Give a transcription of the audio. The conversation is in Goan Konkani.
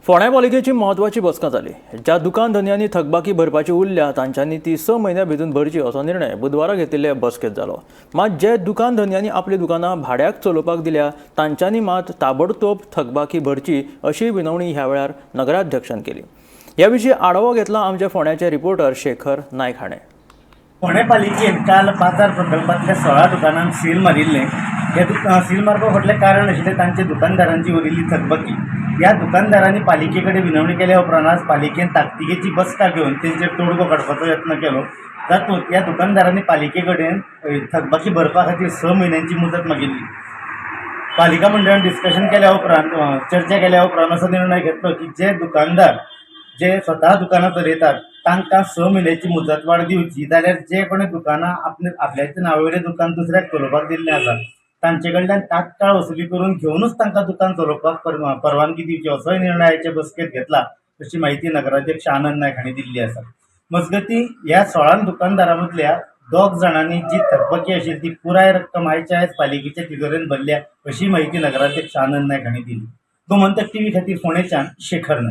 फोंड्या पालिकेची म्हत्वाची बसका जाली. ज्या दुकान धनयांनी थकबाकी भरपाची उरल्या तांच्यांनी ती 6 म्हयन्या भितर भरची असो निर्णय बुधवारा घेतिल्ले बसकेत जालो. मात जे दुकान धनयांनी आपली दुकानां भाड्याक चलोवपाक दिल्या तांच्यांनी मात ताबडतोब थकबाकी भरची अशी विनवणी ह्या वेळार नगराध्यक्षान केली. ह्या विशीं आढावो घेतला आमच्या फोंड्याचे रिपोर्टर शेखर नायक हाणें. फोंडें पालिकेन काल बाजार प्रकल्पांतल्या 16 दुकानांक सील मारिल्लें. हे सील मारपा फाटलें कारण आशिल्लें तांचे दुकानदारांची उरिल्ली थकबाकी. ह्या दुकानदारांनी पालिके कडेन विनवणी केल्या उपरांत आज पालिकेन ताकतिकेची बसका घेवन तेंचेर तोडगो काडपाचो यत्न केलो, जातूंत ह्या दुकानदारांनी पालिके कडेन थकबाकी भरपा खातीर 6 म्हयन्यांची मुदत मागिल्ली. पालिका मंडळान डिस्कशन केल्या उपरांत, चर्चा केल्या उपरांत असो निर्णय घेतलो की जे दुकानदार जे स्वता दुकानां चलयतात तांकां 6 म्हयन्याची मुजतवाड दिवची, जाल्यार जे कोणी दुकानां आपले आपल्याच्या नांवा वयलें दुकान दुसऱ्याक चलोवपाक दिल्लें आसा तांचे कडल्यान तात्काळ वसुली करून घेवनूच तांकां दुकान चलोवपाक परवानगी दिवची असोय निर्णय आयचे बसकेंत घेतला अशी म्हायती नगराध्यक्ष आनंद नायक हांणी दिल्ली आसा. मजगतीं, ह्या 16 दुकानदारां मदल्या दोग जाणांनी जी थकबाकी आशिल्ली ती पुराय रक्कम आयच्या आयज पालिकेच्या तिजोरेन भरल्या अशी म्हायती नगराध्यक्ष आनंद नायक हांणी दिली. गोमंतक टीव्ही खातीर फोंडेच्यान शेखर नायक.